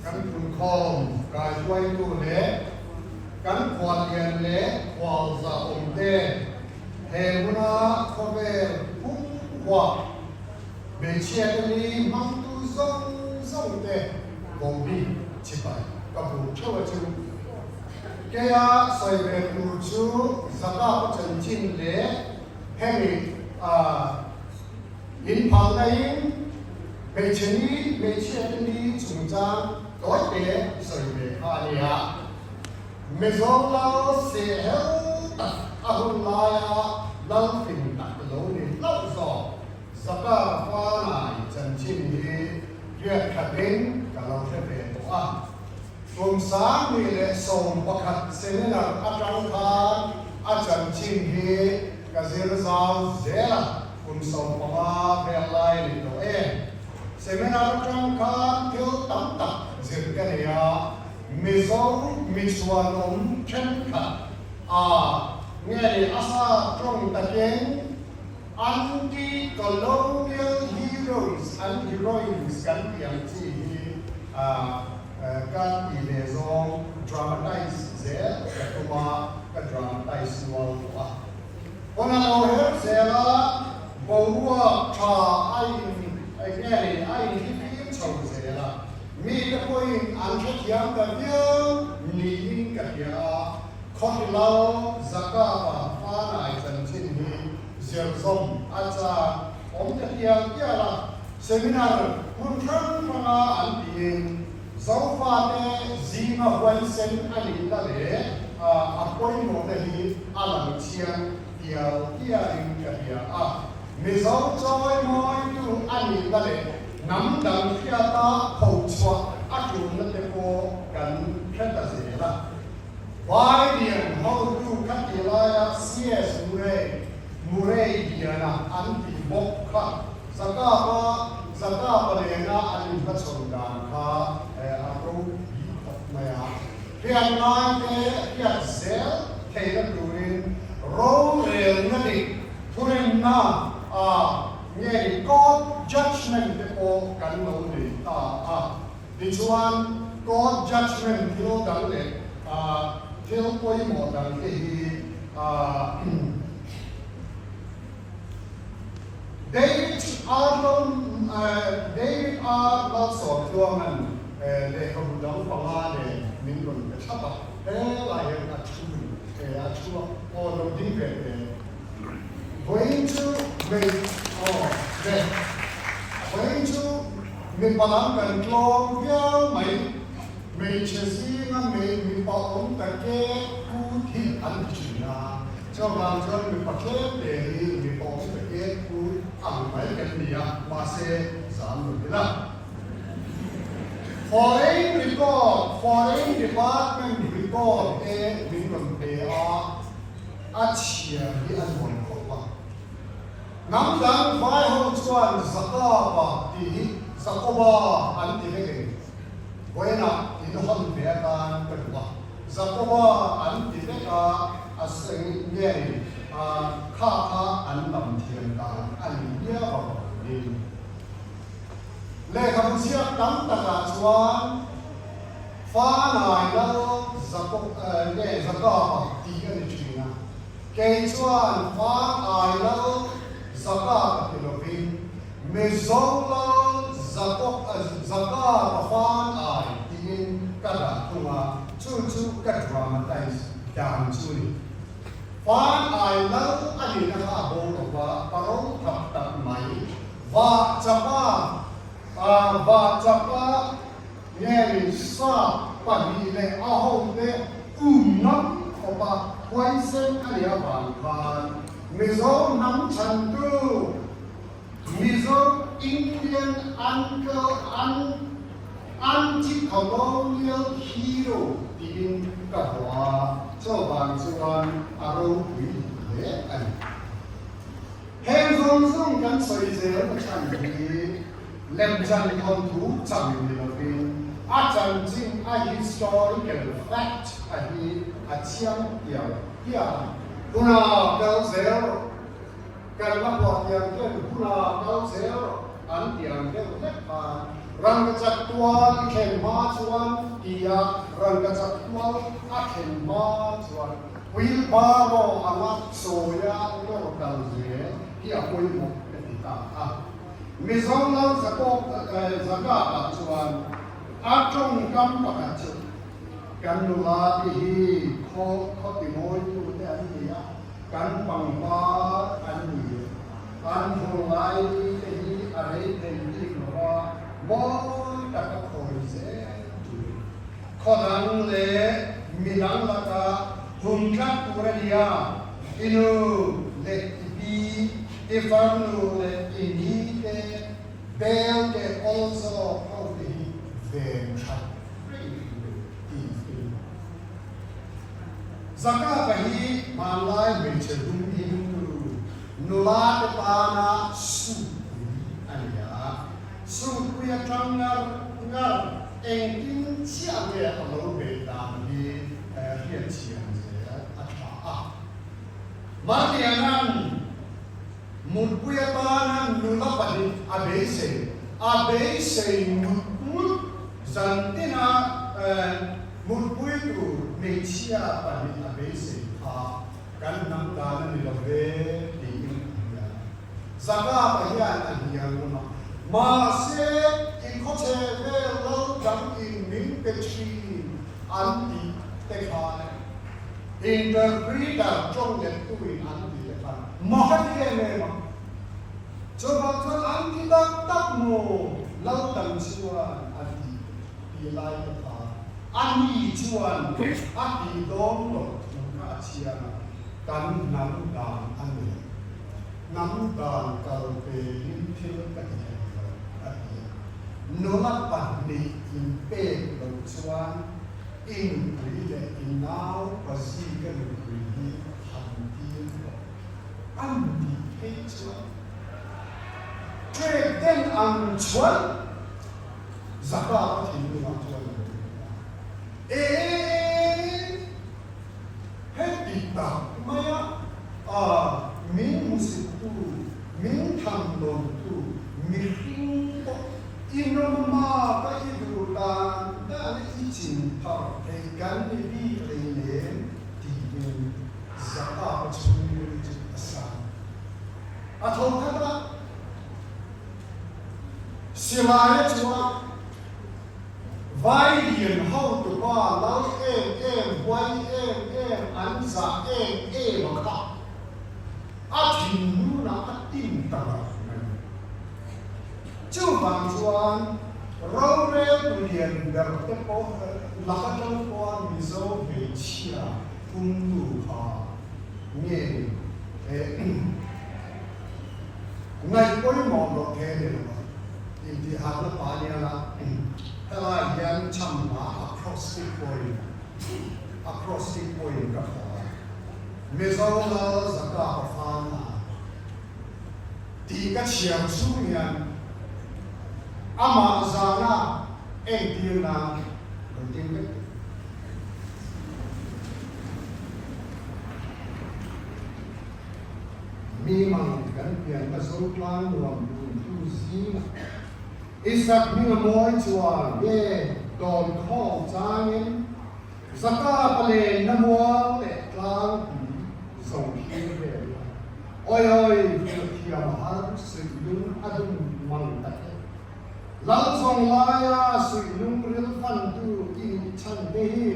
Kan punkhawm kaihruaitu leh kan khuallian leh khualza awmte he huna khawvel pum huap hmeichhiate ni hmangtu zawng zawngte vohbik chipai ka buk theuh a chu. Keia sawi ve tur chu Zakapa chanchin leh hemi a In phalnain hmeichhe ni, hmeichhiate ni chungchang tawite sawi ve kha a ni a. Mizo lal seh hel tak a hun laia lal fing tak lo ni hlauh zawk Zakar Fanai chanchin hi riat khatin ka lo hre ve tawh a. Kum 2011 seminar atang khan a chanchin hi ka zir zau zel a, kum 15 vel lai a ni tawh e. Seminar atang khan thil tam tak zir ka nei a, Mizo michhuanawm thenkhat a nge ni a sa tawng takin anti-colonial heroes and heroines kan tih ang chi hi a Ka ti ve zawng dramatize zel ka tum a, ka dramatize nual tawh a. Pawn a lo her zel a, boruak tha a in eng nge ni a inhlifim chho zel a, mite pawhin an hrethiam ta viau niin ka hria a, Khawhri Lal Zakapa Fanai chanchin hi zirzawm a chak awm ta tial tial a. Seminar hmun hrang hranga an tiin Zofate zinga huaisen a nihna leh a pawimawhna hi a lang chiang tial tialin ka hria a. Mizo chawimawitu a nihna leh hnam dang hriata phochhuah a tulna te pawh kan hre ta zel a. Vai lian hotu kha ti laia CS Murray, Murray Liana an tih bawk kha. Zakapa, Zakapa nena an inhmachhawn dan kha a ropui khawp mai a. Hriat ngaite hriat zel theihna turin rorelna dik thurinna a nge ni court judgement te pawh kan lo nei ta a. Tichuan court judgement thil dang leh thil pawimawh dang te hi David Arlon David R Lalsawmtluanga'n lehkhabu dang panga nen min rawn pe thlap a, helai hian a thu a thu a, aw lo ding ve teh. Vawiin chu hmei aw ve vawiin chu mipa lam kan tlawm viau mai, hmeichhe zinga hmei mipa awm ta ke ku hi an ti thin a. Chuvang chuan mipa tlem te hi mipa awm ta ke thu ang mai kan ni a, mahse zam lo ila. Foreign record, Foreign Department record te min rawn pe a, a chhiar hi a nuam khawp a. Hnam dang vai ho chuan Zakaba tih hi Zakoba an ti vek eng. Vawiinah in hawn ve atan ka duh a. Jakoba an ti vek a, a seng nge ni a, kha kha an lam thiam dan a ni viau a vangin. Lehkhabu chhiat tam takah chuan Fanai Lal Jakob nge Jakaba tih a ni thin a, kei chuan Fanai Lal Jakaba ti lovin Mizo Lal Jakob Jakaba Fanai tiin ka dah thung a, chu chu ka dramatize dan chu ni. Fan ai lal a nihna kha a bo lo va, paro thap tak mai. Vah chapa, vah chapa nge ni sap pahnih leh a hote um ngam khawpa huaisen a nih avang khan Mizo hnam chhantu, Mizo Indian Uncle Anti-Colonial Hero tiin ka hmu a, chuvang chuan a ropui hle a ni. Heng zawng zawng kan sawi zel na chhan hi lemchan thawnthu chang ni lovin a chanchin a historical fact a hi a chiang tial tial a. Huna kal zel rawh. Kan la pawh tiang hian huna kal zel rawh an ti ang deuh hlek khan. Rangkachak tual i thlen hma chuan tia rangkachak tual a thlen hma chuan wheelbarrow anga sawia nawr kal zel hi a pawimawh ka ti ta a. Mizo lal Zakapa chuan a tawngkam pakhat chu kan nula te hi khaw khaw timawitu te an ni a, kan pangpar an ni e. An vur lai te hi a rei thei bik lo va, mawi tak a khawi zel tur. Khaw dang leh mi dang laka hum tlat tur a ni a, i nu leh i pi, i farnu leh i ni te, bel te awl zawk ho te hi ven that reng reng tih i ni. Zakapa hi hmanlai hmeichhe dum himtu nula te tana sutpui a ni a, sutpui atang ngar ngar engtin chiah nge a lo beih dan hi hriatchhiam zel a tha a. Marliana'n mutpui atana nula pahnih a beisei a beisei ngut ngut zantina Mutpui tur hmeichhia pahnih a beisei kha kan hnam dan a ni lo ve tiin a hnial a. Zakapa hian a hnial ngam a, mahse i khawchhe vel lal dang in min pe thin an tih te khan interpreter tawng lettu in an tih te khan mak a ti em em a. Chuvang chuan an ti tak tak maw lal dang chuan a ti. Ti lai te kha a ni chuan a ti dawn lo thu kha a chhiar a, kan hnam dan a ni lo. Hnam dan kal pelin thil ka ti thei lo a ti a. Nula pahnih in pek lo chuan i nupui leh i nau pazi ka nupui hi han tir tawh an tih phei chuan trek den ang chuan Zaka ka thinlungah chuan a lo lut a, Ee, heti tak maia a min hmusittu, min thamdawmtu mihring pawh i rawma ka i duh dan dan i chin phar thei kan ni bik hleinem tiin Zaka ka chhungril chu a sang a tho khat a. Silaia chuan vai lian hotupa lal em em, huai em em, an zah em em a kha a thinlunah a tin ta ngar mai. Chuvang chuan roreltu lian ber te pawh laka tang pawha Mizo hmeichhia humtu kha nge ni? Ngaih pawimawh loh the ni lo a, intihharna pa nia la, helai hian chhamhma acrostic poem, acrostic poem ka phuah a, Mizo Lal Zakapa Fana tih ka chhiar chhung hian amah zana entir nan lo ding vek teh. Mi mang kan pianna Zotlang nuam dun tu zingah Isak hming a mawi chuan nge dawn khawm changin Zaka palen na muang leh tlangpui zo thlir vel ila. Awi awi hrilh thiam a har suihlung a dum mang ta e. Lal zawng laia suihlung ril fantu i nih chhan te hi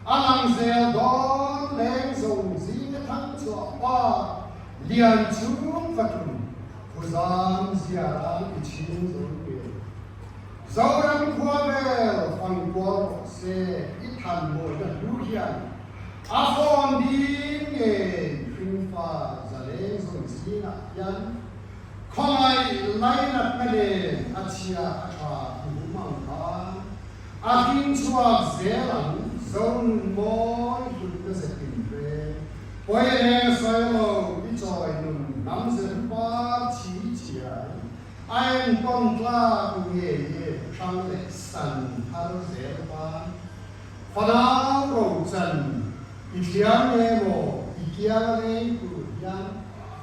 A lang zel dawn leng zo zinga thang chhuah pa lian chung fathum phuzam ziarang i chhing zo pe. Zoram khua vel fang kual rawh se i than mawina hlu hian a fawn ding ngei hringfa zaleng zo zingah hian khawngaih lainatna nen a chhia a tha i hum ang khan A hring chhuak zel ang, Zonun mawi hlutna ze tin reng, Pawi reng sawi lo i chawi nun hnam ze par chhi chiai, A enkawn tlak ngei e hrang leh san thar zel tan, Fanau rochan i thliar nge maw i kiang a leng tur hian,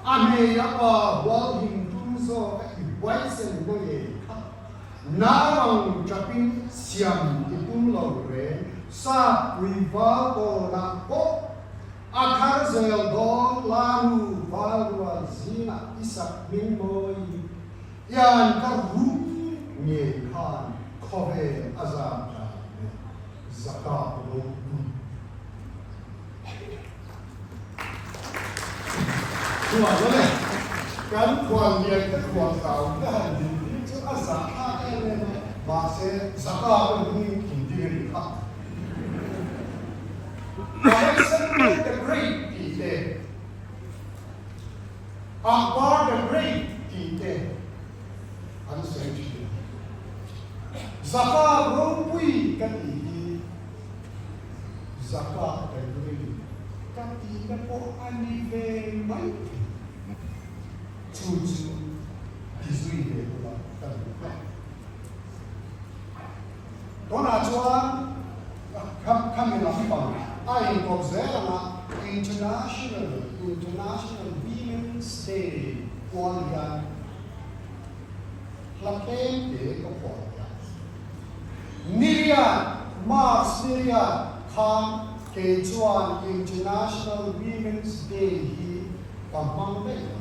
A hmei a pa hual him tum zawk a i huaisen na ngei kha. Naupang ṭapin siam i pum lo reng, Sap pui val kawnah pawh a thar zel dawn Lanu val rual zingah i sak hming mawi ian ka rum ngei khan khawvel a zam dan nen zaka ropui. Khual le kan khual lian te khual kau te han din hi chu a zah thlak em em a, mahse zaka te hming in ding a nih kha. Alexander the Great tih te, Akbar the Great tih te an sawi thin. Zaka ropui ka tih hi Zaka category ka tihna pawh a ni ve mai thei. Chu chu ti zui ve ula ka duh a. Tunah chuan khami lampang a inkawp zel anga International International Women's Day pual hian hla tlem te ka phuah leh a. Niriat, March niriat khan kei chuan International Women's Day hi ka hmang daih lo.